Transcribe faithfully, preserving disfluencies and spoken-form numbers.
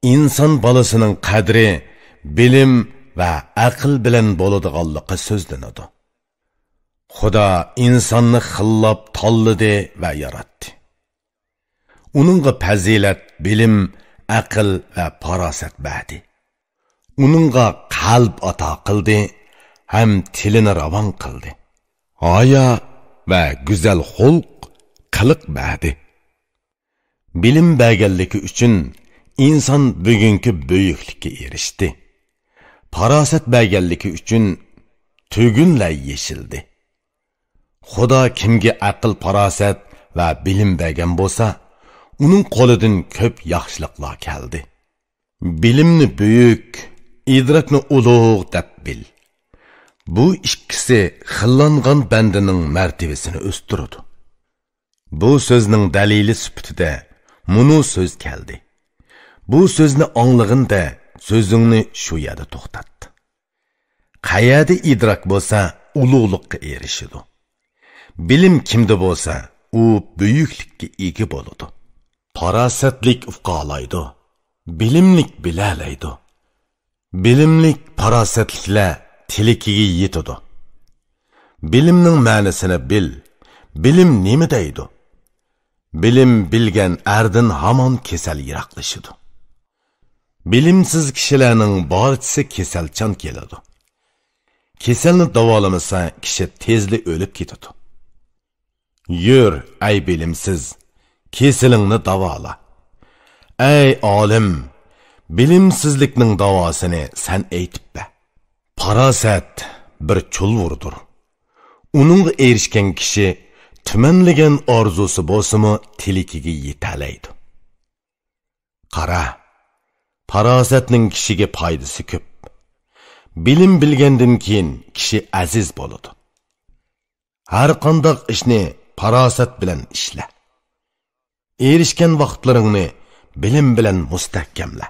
ئىنسان بالىسىنىڭ قەدرى بىلىم ۋە ئەقىل بىلەن بولىدىغانلىقى سۆزلىنىدۇ. خۇدا ئىنساننى خىللاپ تاللىدى ۋە ياراتتى. ئۇنىڭغا پەزىلەت، بىلىم، ئەقىل ۋە پاراسەت بەردى. ئۇنىڭغا قەلب ئاتا قىلدى ھەم تىلىنى راۋان قىلدى. ھايا ۋە گۈزەل خۇلق، قىلىق بەردى. بىلىم بەرگەنلىكى ئۈچۈن ئىنسان بۈگۈنكى بۈيۈكلۈككە ئېرىشتى. پاراسەت بەرگەنلىكى ئۈچۈن تۈگۈنلەر يېشىلدى. خۇدا كىمگە ئەقىل-پاراسەت ۋە بىلىم بەرگەن بولسا، ئۇنىڭ قولىدىن كۆپ ياخشىلىقلار كەلدى. بىلىمنى بۈيۈك، ئىدراكنى ئۇلۇغ دەپ بىل. بۇ ئىككىسى خىللانغان بەندىنىڭ مەرتىۋىسىنى ئۆستۈرىدۇ. بۇ سۆزنىڭ دەلىلى سۈپىتىدە مۇنۇ سۆز كەلدى. بۇ سۆزنى ئاڭلىغىندا سۆزۈڭنى شۇ يەردە توختات. قەيەردە ئىدراك بولسا، ئۇلۇغلۇققا ئېرىشىدۇ. بىلىم كىمدە بولسا، ئۇ بۈيۈكلۈككە ئىگە بولىدۇ. پاراسەتلىك ئۇقالايدۇ، بىلىملىك بىلەلەيدۇ. بىلىملىك، پاراسەتلىكلەر تىلىكىگە يېتىدۇ. بىلىمنىڭ مەنىسىنى بىل. بىلىم نېمە دەيدۇ؟ بىلىم بىلگەن ئەردىن ھامان كېسەل يىراقلىشىدۇ. بىلىمسىز كىشىلەرنىڭ بارچىسى كېسەلچان كېلىدۇ. كېسەلنى داۋالىمىسا، كىشى تېزلا ئۆلۈپ كېتىدۇ. يۈر، ئەي بىلىمسىز، كېسىلىڭنى داۋالا. ئەي ئالىم، بىلىمسىزلىكنىڭ داۋاسىنى سەن ئېيتىپ بەر. پاراسەت بىر چۇلۋۇردۇر. ئۇنىڭغا ئېرىشكەن كىشى تۈمەنلىگەن ئارزۇسى بولسىمۇ تىلىكىگە يېتەلەيدۇ. قارا، پاراسەتنىڭ كىشىگە پايدىسى كۆپ. بىلىم بىلگەندىن كېيىن كىشى ئەزىز بولىدۇ. ھەر قانداق ئىشنى پاراسەت بىلەن ئىشلە. ئېرىشكەن ۋاقىتلىرىڭنى بىلىم بىلەن مۇستەھكەملە.